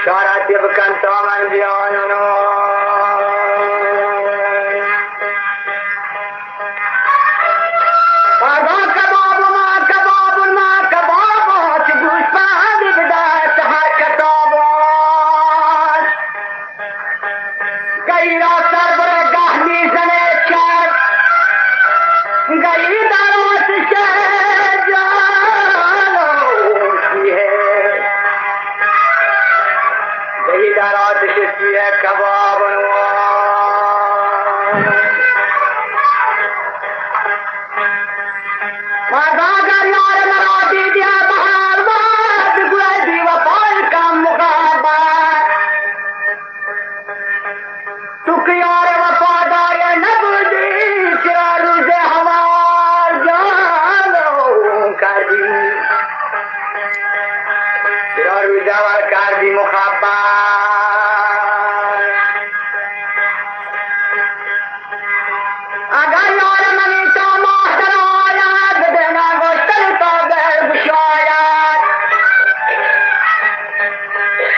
چارہ تب کن تا من بیاینو۔ پدا کباب ما کباب ما کباب، چو گوشت پہندی بدات ہر کتاب۔ گئی را سر برے گاہ میزنے چار، گئی دارات شہ جانو کی ہے۔ گئی دارات شہ کی ہے کباب نوان۔ مرداں گر یار مرا دی دیا بہار باد، گوئے بی وفائی کم مخابات۔ تو کہ یار وفادار نبودی، چرا روز ہوار جانو کردی؟ چرا روز ہوار کردی مخبر؟ اگر یار منی تو ماہ در آیا، بدنا گوشتن تو بگشایا۔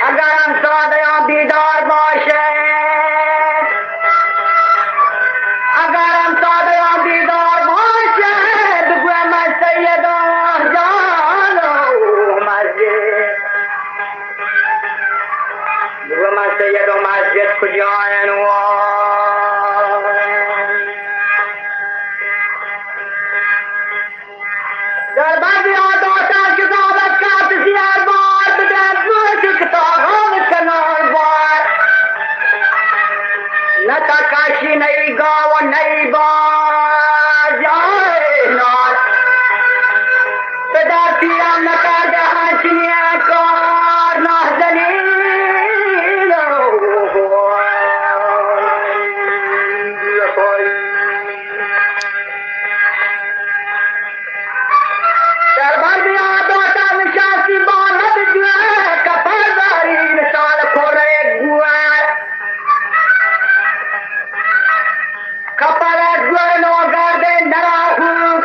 اگر ہم سادیاں بیدار باشد، اگر ہم سادیاں بیدار باشد، گوئے من سیداں جانو مسجد، گوئے من سیداں مسجد کجائن وان؟ در بندی آداتا کتابت کات زیار بار، بدن گوش کتابان کنار بار۔ نہ تا کاشی نئی گاو نئی بار جائے نار۔ پدر پیرم نکرد ہنچنی کار نازنی۔ در بندی آداتا نشاستی بانت جوئے، کپر داری مثال کورے گوئے۔ کپر گوئے نو گردے نراہو،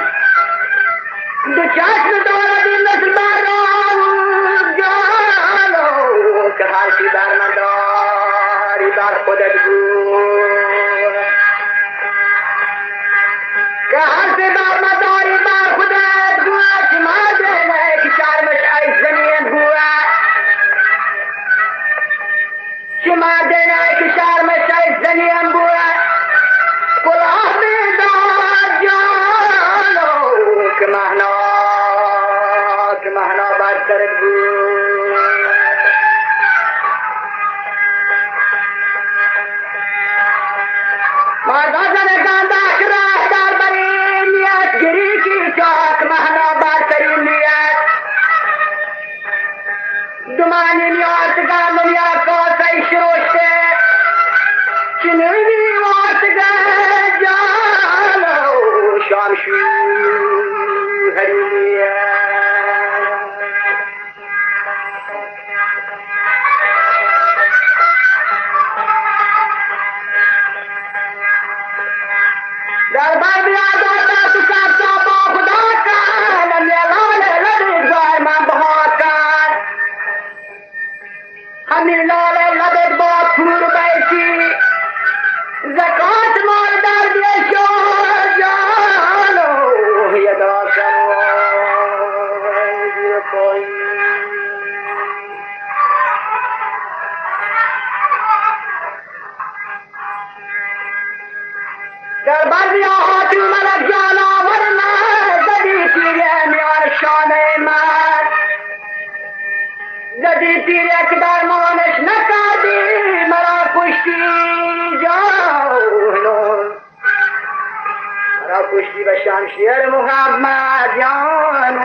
دو چشم دولتی مثل براہو، جانو کہ ہر چی در من داری بر خودت گو۔ کہ ہر چی در من داری بر خودت گو، چی مردے نئے کہ شرمش ای زمین بو۔ چی مردے نئے کہ شرمش ای زمین بو۔ کلاہ بیدار جانو کہ مہنا، کہ مہنا بر سرت بو۔ مردا زنگان داخ راہ دار بری نیت گری کی چاک مہنا بر سری نیت۔ دمانی نیات گا منیا کاسای شروشتے۔ چنوی واسگا جانو شام شو ہری نیت۔ در بر بیا داتا تو سر تا با خدا کن، ہمی لال لبت بار من بہا کن۔ ہمی لال لبت با پور بیتی، زکات مال در بیا شاہ جانو یدا کن۔ در بندی آہاتی ملک جانا ورنا، زدی تیرے میان شانے من۔ زدی تیرے کہ درمانش نکردی، مرا کشتی جانو۔ مرا کشتی بہ شمشیر محمد جان۔